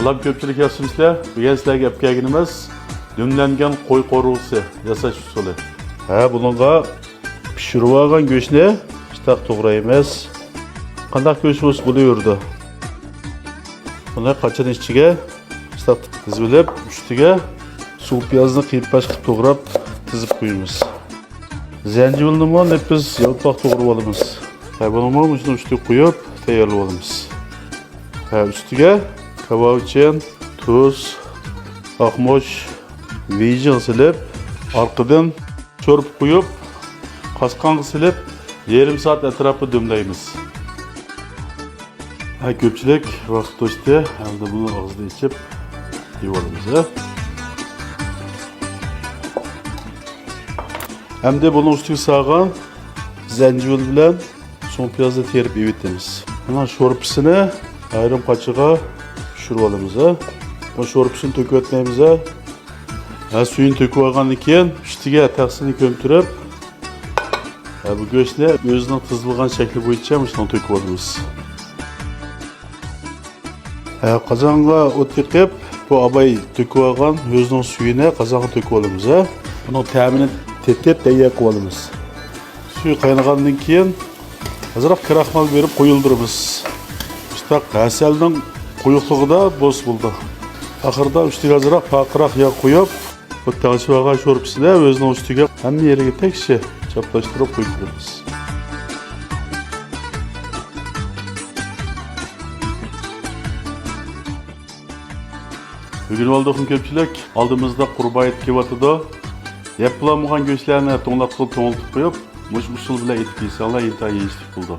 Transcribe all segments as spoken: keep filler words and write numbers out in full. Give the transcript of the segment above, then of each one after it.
سالام كۆپچىلىك، ياخشىمۇسىلەر؟ بۈگۈن سىلەرگە ئەپ كەلگىنىمىز دۈملەنگەن قوي قورۇغۇسى ياساش ئۇسۇلى. ھە، بۇنىڭغا پىشۇرۇۋالغان گۆشنى شۇنداق توغرايمىز. قانداق گۆش بولسا بولۇۋېرىدۇ. بۇنى قاچىنىڭ ئىچىگە شۇنداق تىزىۋېلىپ، ئۈستىگە سۇ پىيازنى قىيماق قىلىپ توغراپ تىزىپ قويىمىز. زەنجىۋىلنىمۇ نېپىز يالپاق توغراپ ئالىمىز. ھە، بۇنىمۇ مۇشۇنىڭ ئۈستىگە قويۇپ تەييارلاپ ئالىمىز. ھە، ئۈستىگە كاۋاۋىچىن، تۇز، ئاقمۇچ، ۋىجىڭ سېلىپ، ئارقىدىن شورپا قۇيۇپ، قاسقانغا سېلىپ، يېرىم سائەت ئەتراپىدا دۈملەيمىز. ھە، كۆپچىلىك، ۋاقىت توشتى. ئەمدى بۇنى ئاغزىنى ئېچىپ يېيىۋالىمىز، ھە. ئەمدى بۇنىڭ ئۈستىگە سالغان زەنجىۋىل بىلەن سۇڭ پىيازنى تېرىپ ئېۋىتىمىز. بۇنىڭ شورپىسىنى ئايرىم قاچىغا چۈشۈرۈۋالىمىز، ھە. بۇ شورپىسىنى تۆكۈۋەتمەيمىز، ھە. ھە، سۈيىنى تۆكۈۋالغاندىن كېيىن، ئۈستىگە تەخسىنى كۆمتۈرۈپ، ھە، بۇ گۆشنى ئۆزىنىڭ تىزىلغان شەكلى بويىچە مۇشۇنداق تۆكۈۋالىمىز. ھە، قازانغا ئوت يېقىپ، بۇ ئاباي تۆكۈۋالغان ئۆزىنىڭ سۈيىنى قازانغا تۆكۈۋالىمىز، ھە. بۇنىڭ تەمىنى تېتىپ، تەييار قىلىۋالىمىز. سۈيى قاينىغاندىن كېيىن، ئازراق كراخمال بېرىپ قويۇلدۇرىمىز. شۇنداق ھەسەلنىڭ قويۇقلۇقىدا بولسا بولىدۇ. ئاخىرىدا ئۈستىگە ئازراق پارقىراق ياغ قويۇپ، بۇ تەڭشىۋالغان شورپىسىنى ئۆزىنىڭ ئۈستىگە ھەممە يېرىگە تەكشى چاپلاشتۇرۇپ قويۇپ بېرىمىز. ئۆگىنىۋالدۇقمۇ كۆپچىلىك؟ ئالدىمىزدا قۇربان ھېيت كېلىۋاتىدۇ. يەپ بولالمىغان گۆشلەرنى توڭلاتقۇدا توڭلىتىپ قويۇپ، مۇشۇ ئۇسۇل بىلەن ئېتىپ يېسەڭلار ئىنتايىن يېيىشلىك بولىدۇ.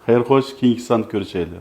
خەير خوش، كېيىنكى ساندا كۆرۈشەيلى.